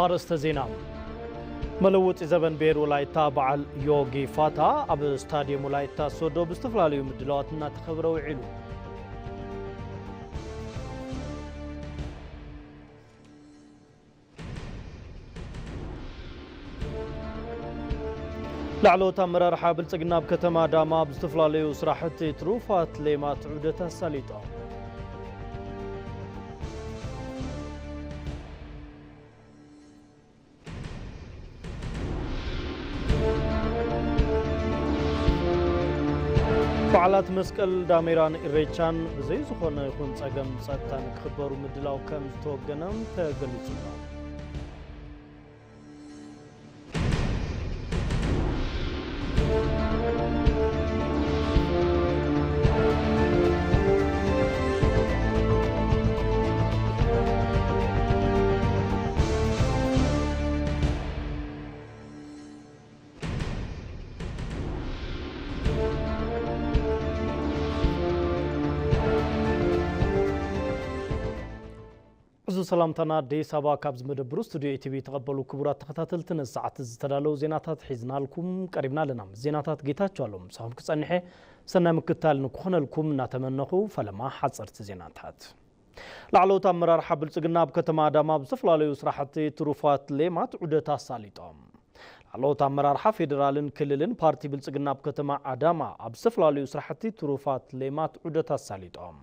ኣርእስተ ዜና። መለወጢ ዘበን ብሄር ወላይታ በዓል ዮጊ ፋታ ኣብ ስታዲየም ወላይታ ሶዶ ብዝተፈላለዩ ምድላዋት እናተኸብረ ውዒሉ። ላዕለዎት ኣመራርሓ ብልጽግና ኣብ ከተማ ኣዳማ ኣብ ዝተፈላለዩ ስራሕቲ ትሩፋት ሌማት ዑደት ኣሳሊጦም። በዓላት መስቀል፣ ዳሜራን ኢሬቻን ብዘይ ዝኾነ ይኹን ጸገም ጸጥታ ንክኽበሩ ምድላው ከም ዝተወገነ ተገሊጹ ኣሎ። እዚ ሰላምታና ኣዲስ ኣበባ ካብ ዝመደብሩ ስቱዲዮ ኢቲቪ ተቐበሉ። ክቡራት ተኸታተልቲ፣ ነዚ ሰዓት ዝተዳለዉ ዜናታት ሒዝናልኩም ቀሪብና ኣለና። ምስ ዜናታት ጌታቸው ኣለዉ ምሳኹም ክጸንሐ፣ ሰናይ ምክትታል ንክኾነልኩም እናተመነኹ፣ ፈለማ ሓጸርቲ ዜናታት። ላዕለዎት ኣመራርሓ ብልጽግና ኣብ ከተማ ኣዳማ ኣብ ዝተፈላለዩ ስራሕቲ ትሩፋት ሌማት ዑደት ኣሳሊጦም። ላዕለዎት ኣመራርሓ ፌዴራልን ክልልን ፓርቲ ብልጽግና ኣብ ከተማ ኣዳማ ኣብ ዝተፈላለዩ ስራሕቲ ትሩፋት ሌማት ዑደት ኣሳሊጦም።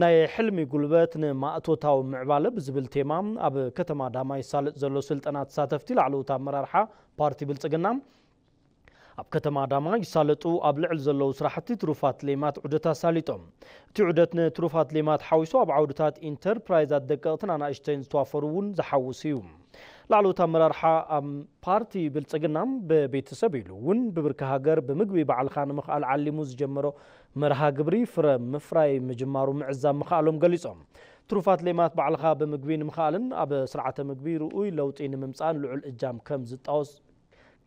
ናይ ሕልሚ ጉልበት ንማእቶታዊ ምዕባለ ብዝብል ቴማ ኣብ ከተማ ኣዳማ ይሳለጥ ዘሎ ስልጠና ተሳተፍቲ ላዕለዎት ኣመራርሓ ፓርቲ ብልጽግና ኣብ ከተማ ኣዳማ ይሳለጡ ኣብ ልዕሊ ዘለዉ ስራሕቲ ትሩፋት ሌማት ዑደት ኣሳሊጦም። እቲ ዑደት ንትሩፋት ሌማት ሓዊሱ ኣብ ዓውድታት ኢንተርፕራይዛት ደቀቕትን ኣናእሽተይን ዝተዋፈሩ እውን ዝሓውስ እዩ። ላዕለዎት ኣመራርሓ ኣብ ፓርቲ ብልጽግና ብቤተሰብ ኢሉ እውን ብብርኪ ሃገር ብምግቢ ባዕልኻ ንምኽኣል ዓሊሙ ዝጀመሮ መርሃ ግብሪ ፍረ ምፍራይ ምጅማሩ ምዕዛብ ምኽኣሎም ገሊጾም። ትሩፋት ሌማት ባዕልኻ ብምግቢ ንምኽኣልን ኣብ ስርዓተ ምግቢ ርኡይ ለውጢ ንምምጻእን ልዑል እጃም ከም ዝጣወስ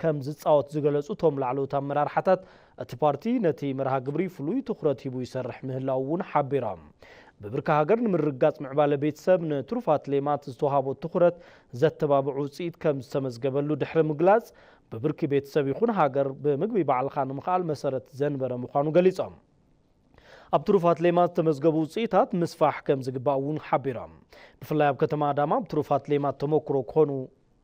ከም ዝጻወት ዝገለጹ እቶም ላዕለዎት ኣመራርሓታት፣ እቲ ፓርቲ ነቲ መርሃ ግብሪ ፍሉይ ትኹረት ሂቡ ይሰርሕ ምህላው እውን ሓቢሮም። ብብርኪ ሃገር ንምርግጋጽ ምዕባለ ቤተሰብ ንትሩፋት ሌማት ዝተዋሃቦ ትኹረት ዘተባብዑ ውጽኢት ከም ዝተመዝገበሉ ድሕሪ ምግላጽ፣ ብብርኪ ቤተሰብ ይኹን ሃገር ብምግቢ ባዕልኻ ንምኽኣል መሰረት ዘንበረ ምዃኑ ገሊጾም። ኣብ ትሩፋት ሌማት ዝተመዝገቡ ውጽኢታት ምስፋሕ ከም ዝግባእ እውን ሓቢሮም። ብፍላይ ኣብ ከተማ ኣዳማ ኣብ ትሩፋት ሌማት ተመኩሮ ክኾኑ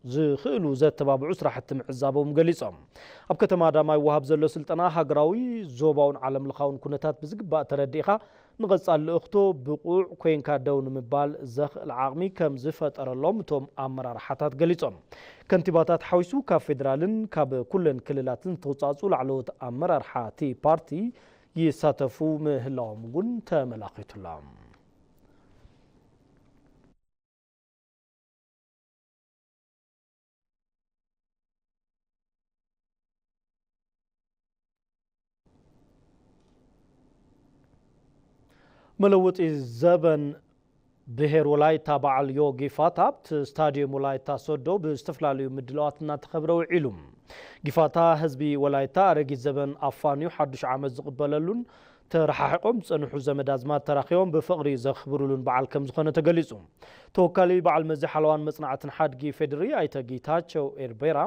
ዝኽእሉ ዘተባብዑ ስራሕቲ ምዕዛቦም ገሊጾም። ኣብ ከተማ ኣዳማ ይወሃብ ዘሎ ስልጠና ሃገራዊ፣ ዞባውን ዓለም ለኻውን ኩነታት ብዝግባእ ተረዲእኻ ንቐጻሊ ልእኽቶ ብቑዕ ኮይንካ ደው ንምባል ዘኽእል ዓቕሚ ከም ዝፈጠረሎም እቶም ኣመራርሓታት ገሊጾም። ከንቲባታት ሓዊሱ ካብ ፌዴራልን ካብ ኩለን ክልላትን ዝተውጻእጹ ላዕለዎት ኣመራርሓ እቲ ፓርቲ ይሳተፉ ምህላዎም እውን ተመላኺቱሎም። መለወጢ ዘበን ብሄር ወላይታ በዓል ዮጊ ፋታ ኣብቲ ስታዲየም ወላይታ ሶዶ ብዝተፈላለዩ ምድላዋት እናተኸብረ ውዒሉ። ጊፋታ ህዝቢ ወላይታ ኣረጊት ዘበን ኣፋንዩ ሓዱሽ ዓመት ዝቕበለሉን ተረሓሒቖም ዝጸንሑ ዘመድ ኣዝማድ ተራኺቦም ብፍቕሪ ዘኽብሩሉን በዓል ከም ዝኾነ ተገሊጹ። ተወካሊ በዓል መዚ ሓለዋን መጽናዕትን ሓድጊ ፌዴሪ ኣይተ ጌታቸው ኤርቤራ፣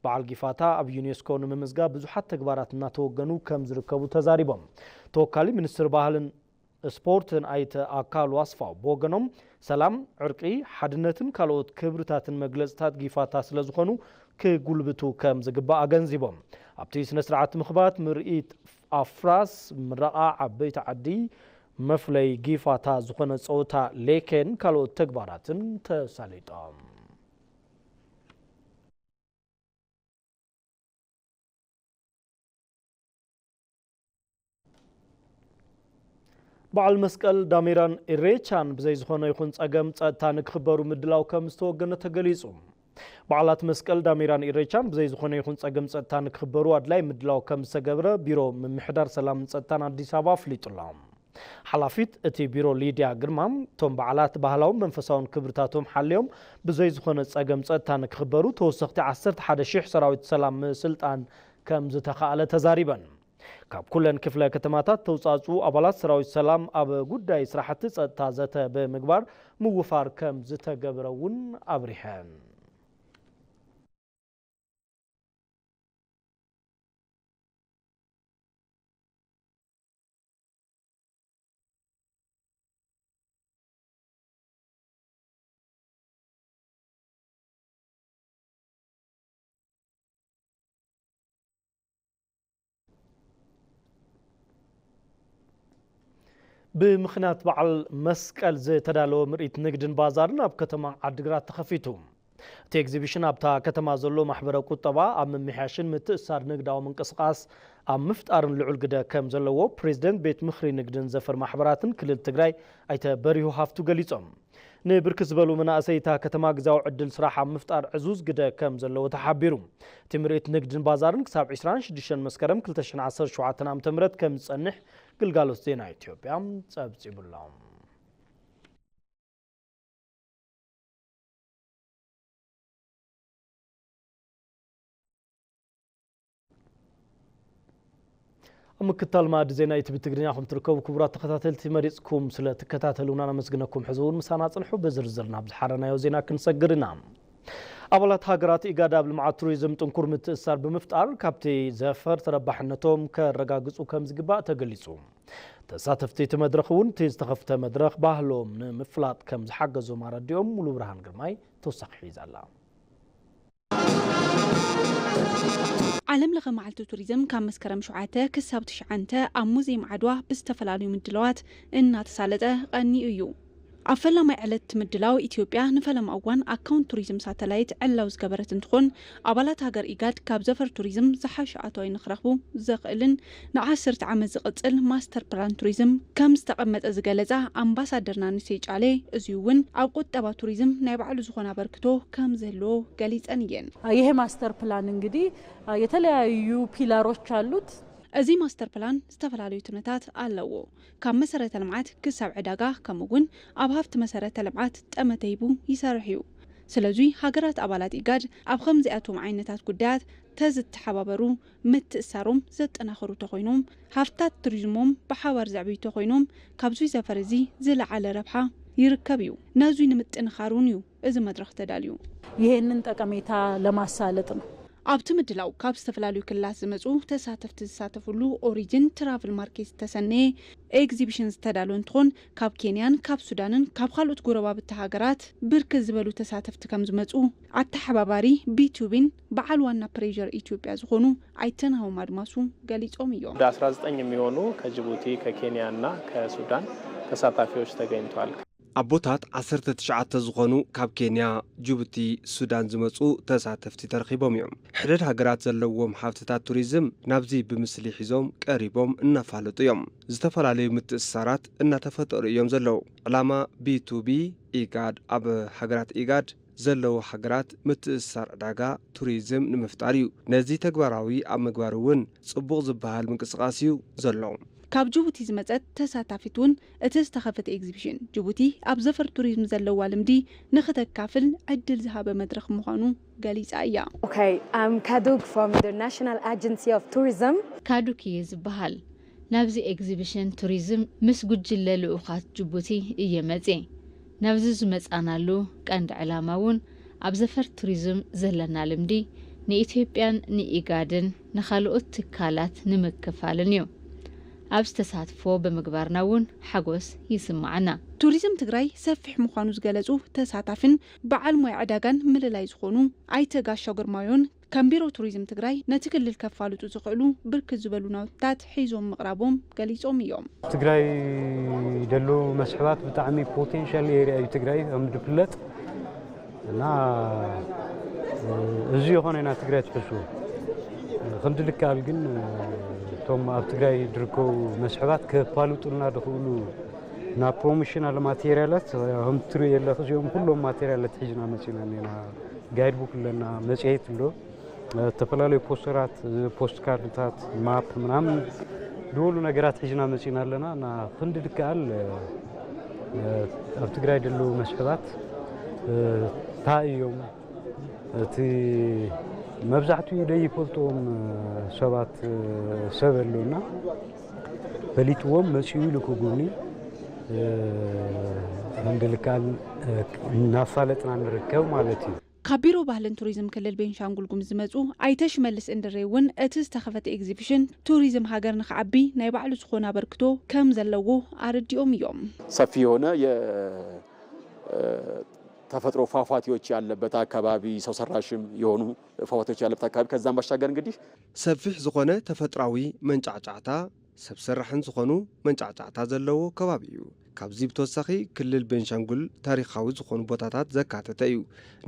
በዓል ጊፋታ ኣብ ዩኔስኮ ንምምዝጋብ ብዙሓት ተግባራት እናተወገኑ ከም ዝርከቡ ተዛሪቦም። ተወካሊ ሚኒስትሪ ባህልን ስፖርትን ኣይተ ኣካሉ ኣስፋው ብወገኖም፣ ሰላም፣ ዕርቂ፣ ሓድነትን ካልኦት ክብርታትን መግለጽታት ጊፋታ ስለ ዝኾኑ ክጉልብቱ ከም ዝግባእ ኣገንዚቦም። ኣብቲ ስነ ስርዓት ምኽባት ምርኢት ኣፍራስ፣ ምረቓ ዓበይቲ ዓዲ፣ መፍለይ ጊፋታ ዝኾነ ጸወታ ሌኬን ካልኦት ተግባራትን ተሳሊጦም። በዓል መስቀል፣ ዳሜራን ኢሬቻን ብዘይ ዝኾነ ይኹን ጸገም ጸጥታ ንክኽበሩ ምድላው ከም ዝተወገነ ተገሊጹ። በዓላት መስቀል፣ ዳሜራን ኢሬቻን ብዘይ ዝኾነ ይኹን ጸገም ጸጥታ ንክኽበሩ ኣድላይ ምድላው ከም ዝተገብረ ቢሮ ምምሕዳር ሰላምን ጸጥታን ኣዲስ ኣበባ ኣፍሊጡ ኣሎ። ሓላፊት እቲ ቢሮ ሊድያ ግርማ፣ እቶም በዓላት ባህላውን መንፈሳውን ክብርታቶም ሓልዮም ብዘይ ዝኾነ ጸገም ጸጥታ ንክኽበሩ ተወሰኽቲ ዓሰርተ ሓደ ሺሕ ሰራዊት ሰላም ምስልጣን ከም ዝተኻእለ ተዛሪበን። ካብ ኩለን ክፍለ ከተማታት ተውጻጽኡ ኣባላት ሰራዊት ሰላም ኣብ ጉዳይ ስራሕቲ ጸጥታ ዘተ ብምግባር ምውፋር ከም ዝተገብረ እውን ኣብሪሀን። ብምኽንያት በዓል መስቀል ዝተዳለወ ምርኢት ንግድን ባዛርን ኣብ ከተማ ዓድግራት ተኸፊቱ። እቲ ኤግዚቢሽን ኣብታ ከተማ ዘሎ ማሕበረ ቁጠባ ኣብ ምምሕያሽን ምትእስሳር ንግዳዊ ምንቅስቓስ ኣብ ምፍጣርን ልዑል ግደ ከም ዘለዎ ፕሬዚደንት ቤት ምኽሪ ንግድን ዘፈር ማሕበራትን ክልል ትግራይ ኣይተ በሪሁ ሃፍቱ ገሊጾም። ንብርክት ዝበሉ መናእሰይ እታ ከተማ ግዛዊ ዕድል ስራሕ ኣብ ምፍጣር ዕዙዝ ግደ ከም ዘለዎ ተሓቢሩ። እቲ ምርኢት ንግድን ባዛርን ክሳብ ዕስራን ሽዱሽተን መስከረም ክልተ ሽሕን ዓሰርተ ሸውዓተን ዓመተ ምህረት ከም ዝጸንሕ ግልጋሎት ዜና ኢትዮጵያ ጸብጺቡሎም። ኣብ ምክታል ማዕዲ ዜና ኢቲቪ ትግርኛ ከም ትርከቡ ክቡራት ተኸታተልቲ መሪጽኩም ስለ ትከታተሉና ነመስግነኩም። ሕዚ እውን ምሳና ጽንሑ። ብዝርዝር ናብ ዝሓረናዮ ዜና ክንሰግር ኢና። ኣባላት ሃገራት ኢጋድ ኣብ ልምዓት ቱሪዝም ጥንኩር ምትእስሳር ብምፍጣር ካብቲ ዘፈር ተረባሕነቶም ከረጋግጹ ከም ዝግባእ ተገሊጹ። ተሳተፍቲ እቲ መድረኽ እውን እቲ ዝተኸፍተ መድረኽ ባህሎም ንምፍላጥ ከም ዝሓገዞም ኣረዲኦም። ሙሉ ብርሃን ግርማይ ተወሳኺ ሒዛ ኣላ። ዓለም ለኸ መዓልቲ ቱሪዝም ካብ መስከረም ሸውዓተ ክሳብ ትሽዓተ ኣብ ሙዚየም ዓድዋ ብዝተፈላለዩ ምድላዋት እናተሳለጠ ቀኒኡ እዩ። ኣብ ፈላማይ ዕለት እቲ ምድላው ኢትዮጵያ ንፈለማ እዋን ኣካውንት ቱሪዝም ሳተላይት ዕላው ዝገበረት እንትኾን ኣባላት ሃገር ኢጋድ ካብ ዘፈር ቱሪዝም ዝሓሸ ኣታዊ ንክረኽቡ ዘኽእልን ንዓሰርተ ዓመት ዝቕጽል ማስተር ፕላን ቱሪዝም ከም ዝተቐመጠ ዝገለጻ ኣምባሳደር ናንሲ ጫሌ፣ እዚ እውን ኣብ ቁጠባ ቱሪዝም ናይ ባዕሉ ዝኾነ ኣበርክቶ ከም ዝህልዎ ገሊጸን እየን። ይሄ ማስተር ፕላን እንግዲህ የተለያዩ ፒላሮች አሉት። እዚ ማስተር ፕላን ዝተፈላለዩ ትንታት ኣለዎ። ካብ መሰረተ ልምዓት ክሳብ ዕዳጋ ከምኡ እውን ኣብ ሃፍቲ መሰረተ ልምዓት ጠመተ ሂቡ ይሰርሕ እዩ። ስለዚ ሃገራት ኣባላት ኢጋድ ኣብ ከምዚኣቶም ዓይነታት ጉዳያት ተዝተሓባበሩ ምትእሳሮም ዘጠናኽሩ ተኾይኖም ሃፍታት ቱሪዝሞም ብሓባር ዘዕብዩ ተኾይኖም ካብዙይ ዘፈር እዚ ዝለዓለ ረብሓ ይርከብ እዩ። ነዙይ ንምጥንኻሩን እዩ እዚ መድረኽ ተዳልዩ። ይሄንን ጠቀሜታ ለማሳለጥ ነው። ኣብቲ ምድላው ካብ ዝተፈላለዩ ክልላት ዝመፁ ተሳተፍቲ ዝሳተፍሉ ኦሪጅን ትራቭል ማርኬት ዝተሰነየ ኤግዚቢሽን ዝተዳለወ እንትኾን ካብ ኬንያን ካብ ሱዳንን ካብ ካልኦት ጎረባብቲ ሃገራት ብርክት ዝበሉ ተሳተፍቲ ከም ዝመፁ ኣተሓባባሪ ቢቱቢን በዓል ዋና ፕሬር ኢትዮጵያ ዝኾኑ ኣይተ ናሆም ኣድማሱ ገሊፆም እዮም። ወደ አስራ ዘጠኝ የሚሆኑ ከጅቡቲ ከኬንያና ከሱዳን ተሳታፊዎች ተገኝተዋል። ኣቦታት ዓሰርተ ትሽዓተ ዝኾኑ ካብ ኬንያ፣ ጅቡቲ፣ ሱዳን ዝመፁ ተሳተፍቲ ተረኺቦም እዮም። ሕደድ ሃገራት ዘለዎም ሃፍትታት ቱሪዝም ናብዚ ብምስሊ ሒዞም ቀሪቦም እናፋለጡ እዮም። ዝተፈላለዩ ምትእስሳራት እናተፈጠሩ እዮም ዘለዉ። ዕላማ ቢ ቱ ቢ ኢጋድ ኣብ ሃገራት ኢጋድ ዘለዉ ሃገራት ምትእስሳር ዕዳጋ ቱሪዝም ንምፍጣር እዩ። ነዚ ተግባራዊ ኣብ ምግባር እውን ፅቡቕ ዝበሃል ምንቅስቓስ እዩ ዘሎ። ካብ ጅቡቲ ዝመጸት ተሳታፊት እውን እቲ ዝተኸፈተ ኤግዚቢሽን ጅቡቲ ኣብ ዘፈር ቱሪዝም ዘለዋ ልምዲ ንኽተካፍል ዕድል ዝሃበ መድረኽ ምዃኑ ገሊጻ እያ። Okay, I'm Kaduk from the National Agency of Tourism. ካዱክ እየ ዝበሃል። ናብዚ ኤግዚቢሽን ቱሪዝም ምስ ጉጅለ ልኡኻት ጅቡቲ እየ መጽየ። ናብዚ ዝመጻናሉ ቀንዲ ዕላማ እውን ኣብ ዘፈር ቱሪዝም ዘለና ልምዲ ንኢትዮጵያን ንኢጋድን ንኻልኦት ትካላት ንምክፋልን እዩ። ኣብዚ ተሳትፎ ብምግባርና እውን ሓጎስ ይስማዓና። ቱሪዝም ትግራይ ሰፊሕ ምዃኑ ዝገለጹ ተሳታፍን በዓል ሞያ ዕዳጋን ምልላይ ዝኾኑ ኣይተ ጋሻው ግርማዮን ከም ቢሮ ቱሪዝም ትግራይ ነቲ ክልል ከፋልጡ ዝኽእሉ ብርክት ዝበሉ ናውትታት ሒዞም ምቕራቦም ገሊጾም እዮም። ትግራይ ደሎ መስሕባት ብጣዕሚ ፖቴንሻል ኤሪያ እዩ ትግራይ ከም ዝፍለጥ እና እዚ የኾነ ኢና ትግራይ ትሕሱ። ክንዲ ልክኣል ግን እቶም ኣብ ትግራይ ዝርከቡ መስሕባት ከፋልጡልና ዝኽእሉ እና ፕሮሞሽናል ማቴሪያላት ከም ትሪኦ የለኽ እዚኦም ኩሎም ማቴሪያላት ሒዝና መፂና እኒና። ጋይድ ቡክ ኣለና፣ መፅሄት ኣሎ፣ ዝተፈላለዩ ፖስተራት፣ ፖስት ካርድታት፣ ማፕ ምናምን ዝበሉ ነገራት ሒዝና መፂና ኣለና እና ክንዲ ልክኣል ኣብ ትግራይ ዘለዉ መስሕባት እንታይ እዮም እቲ መብዛሕትኡ ዘይፈልጥዎም ሰባት ሰብ ኣለውና ፈሊጥዎም መፂኡ ኢሉ ክጉብኒ ክንዲ ልክኣል እናፋለጥና ንርከብ ማለት እዩ። ካብ ቢሮ ባህልን ቱሪዝም ክልል ቤንሻንጉል ጉሙዝ ዝመፁ ኣይተ ሽመልስ እንድሬ እውን እቲ ዝተኸፈተ ኤግዚቢሽን ቱሪዝም ሃገር ንክዓቢ ናይ ባዕሉ ዝኾነ ኣበርክቶ ከም ዘለዎ ኣረዲኦም እዮም። ሰፊ የሆነ የተፈጥሮ ፏፏቴዎች ያለበት አካባቢ፣ ሰው ሰራሽም የሆኑ ፏፏቴዎች ያለበት አካባቢ፣ ከዛም ባሻገር እንግዲህ ሰፊሕ ዝኾነ ተፈጥራዊ መንጫዕጫዕታ ሰብ ሰራሕን ዝኾኑ መንጫዕጫዕታ ዘለዎ ከባቢ እዩ። ካብዚ ብተወሳኺ ክልል ቤንሻንጉል ታሪኻዊ ዝኾኑ ቦታታት ዘካተተ እዩ።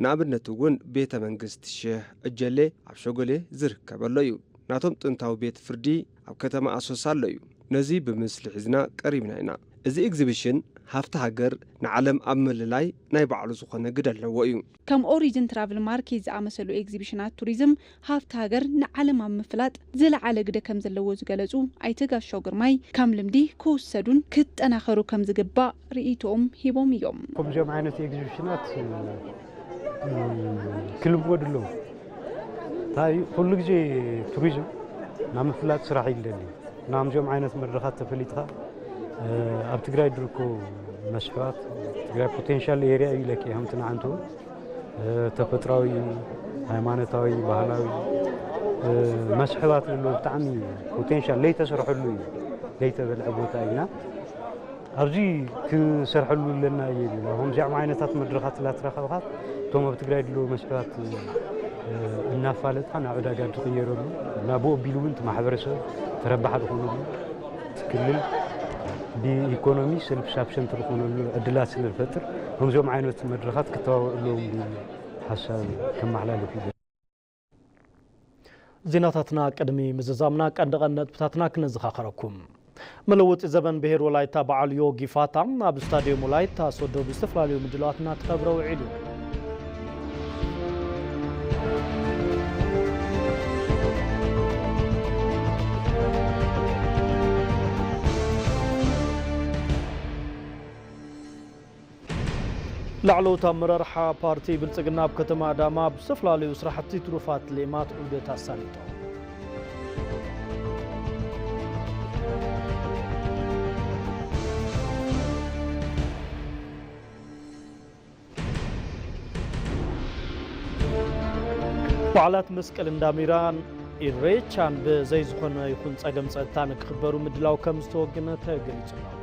ንኣብነት እውን ቤተ መንግስቲ ሼህ እጀሌ ኣብ ሸጎሌ ዝርከበሎ እዩ። ናቶም ጥንታዊ ቤት ፍርዲ ኣብ ከተማ ኣሶሳ ኣሎ እዩ። ነዚ ብምስሊ ሒዝና ቀሪብና ኢና። እዚ ኤግዚቢሽን ሃፍቲ ሃገር ንዓለም ኣብ ምልላይ ናይ ባዕሉ ዝኾነ ግደ ኣለዎ እዩ። ከም ኦሪጅን ትራቭል ማርኬት ዝኣመሰሉ ኤግዚቢሽናት ቱሪዝም ሃፍቲ ሃገር ንዓለም ኣብ ምፍላጥ ዝለዓለ ግደ ከም ዘለዎ ዝገለጹ ኣይተ ጋሻው ግርማይ፣ ከም ልምዲ ክውሰዱን ክጠናኸሩ ከም ዝግባእ ርእይቶኦም ሂቦም እዮም። ከምዚኦም ዓይነት ኤግዚቢሽናት ክልምወዱ ኣለዎም። እንታይ ኩሉ ግዜ ቱሪዝም ናብ ምፍላጥ ስራሕ ይደሊ። ናምዚኦም ዓይነት መድረኻት ተፈሊጥካ ኣብ ትግራይ ዝርከቡ መስሕባት፣ ትግራይ ፖቴንሻል ኤርያ እዩ ኢለኪ ከምቲ ንዓንቱ ተፈጥራዊ፣ ሃይማኖታዊ፣ ባህላዊ መስሕባት ዘለዎ ብጣዕሚ ፖቴንሻል ለይተሰርሐሉ እዩ፣ ለይተበልዐ ቦታ እዩና ኣብዚ ክሰርሐሉ ኣለና እየ ዝብል። ከምዚኦም ዓይነታት መድረኻት ላትረኸብካ እቶም ኣብ ትግራይ ዘለዉ መስሕባት እናፋለጥካ ናብ ዕዳጋ እንትቕየረሉ እና ብኡ ኣቢሉ እውን እቲ ማሕበረሰብ ተረባሓ ዝኾነሉ እቲ ክልል ብኢኮኖሚ ሰልፍ ሳብሸንት ዝኾነሉ ዕድላት ስለ ዝፈጥር ከምዚኦም ዓይነት መድረኻት ክተባብዑ ኣለዎም ዝብል ሓሳብ ከመሓላልፍ እዩ። ዜናታትና ቅድሚ ምዝዛምና ቀንዲ ቀንዲ ነጥብታትና ክነዘኻኸረኩም። መለወጢ ዘበን ብሄር ወላይታ በዓል ዮጊ ፋታ ኣብ ስታዲየም ወላይታ ሶዶ ብዝተፈላለዩ ምድላዋት እናተኸብረ ውዒሉ። ላዕለዎት ኣመራርሓ ፓርቲ ብልጽግና ኣብ ከተማ ኣዳማ ብዝተፈላለዩ ስራሕቲ ትሩፋት ሌማት ዑደት ኣሳሊጦም። በዓላት መስቀል እንዳሚራን ኢሬቻን ብዘይ ዝኾነ ይኹን ጸገም ጸጥታ ንክኽበሩ ምድላው ከም ዝተወገነ ተገሊጹ ኣሎ።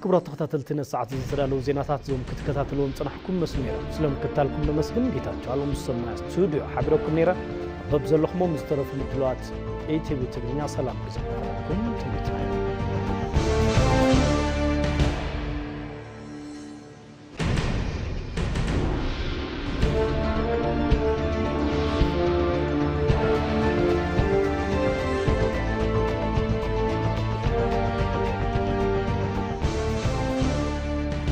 ክቡራት ተኸታተልቲ፣ ነዚ ሰዓት እዚ ዝተዳለዉ ዜናታት እዞም ክትከታተልዎም ጸናሕኩም መስሉ ነይሮም። ስለምክትታልኩም ነመስግን። ጌታቸው ኣለሙ ሰማይ ስቱድዮ ሓቢረኩም ነይረ። ኣብ በብዘለኹሞ ምስ ዝተረፉ ምድላዋት ኢቲቪ ትግርኛ ሰላም ግዜ ይኹንኩም። ትንቢትና እዩ።